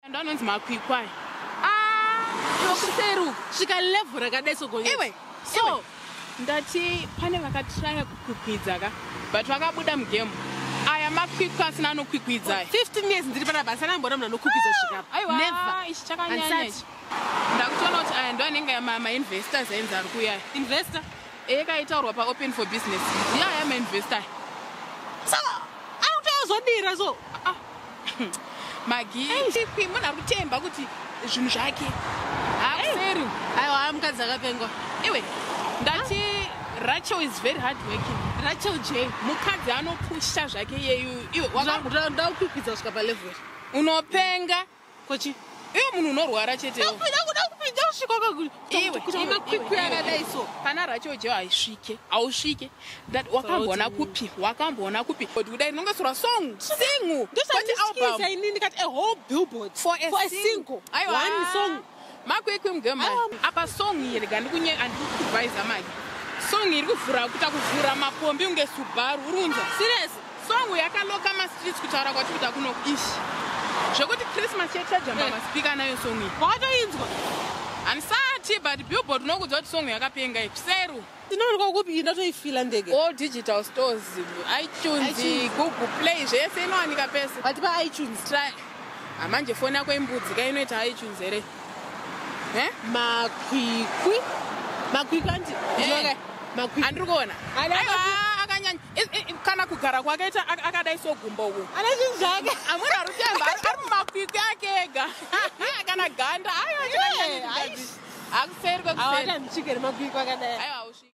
Ndo anonzi makwikwi aya. Ah, Iwe kuseri uku svika level rakadai sogonya. Iwe, So ndati pane vakatraya kukwikwidza ka, but vakabuda mugame. Aya makwikwi asina anokwikwidza aya. 15 years ndiri panapa, asana mbona munhu anokwikwidza kusvika apa. Aiwa, Never. ichi chakanyanya Handisati. ichi. Ndakutoona kuti aya ndo anenge mainvestors ainzi ari kuuya. Investor. Ekaitaurwa paopen for business, ndiyo aya mainvestor aya. Saka arikutozodira so. Magi kwikwi, munhu ari kutemba kuti zvinhu zvake hakuseri. Aiwa, aya mukadzi akapengwa. Iwe, ndati Rachel is very hard working. Rachel J. Mukadzi anopusha zvake iyeyu. Iwe Ndakukwikwidza kusvika palevel. Unopenga. Kochi. Iwe munhu unorwara chetewo. Ndakupinda kusvika Iwe, kuti iwe, makwikwi iwe, akadai so. Pana Rachel J haisvike, hausvike. That wakamboona kupi? Wakamboona kupi kuti kudai rinongesirwa song single, kwete album? Ndosandisikiza inini, ndikati a whole billboard For a for a single. single. Aiwa. One song. Makwikwi mugame. Aiwa. Apa song iyi, rega ndikunye, handikukubhaisa maki, song iri kuvhura, kuita kuvhura mapombi unge Subaru, uri unzwa? Serious. Song yakaloka mastreets kutaura kwati kuita kuno ishi, zvekuti Christmas chete tajamba Eh. masipika nayo song iyi. Wakatoinzwa? Handisati, but billboard unokudza kuti song yakapenga iyi seru. Tinoonekwa kupi? Iyi ndatoifila ndege. All digital stores, iTunes, iTunes. Google Play, zvese inowanika pese. But paitunes? Try hamanje, foni yako imbudzi ka, inoita iTunes here, eh? Makwikwi, makwikwi anti. Eh. Ndiyoka makwikwi. Handiri kuona. Ana Aiwa, akanyanya. Kana kugara kwake ita akadai sogumba uku. Ana zvinhu zvake. Amweni ari kutemba ari mumakwikwi ake ega, kana ganda. Aiwa, Eh, hakuseri kwekuseri. Awata muchike nemakwikwi akadai. Aiwa, hausviki.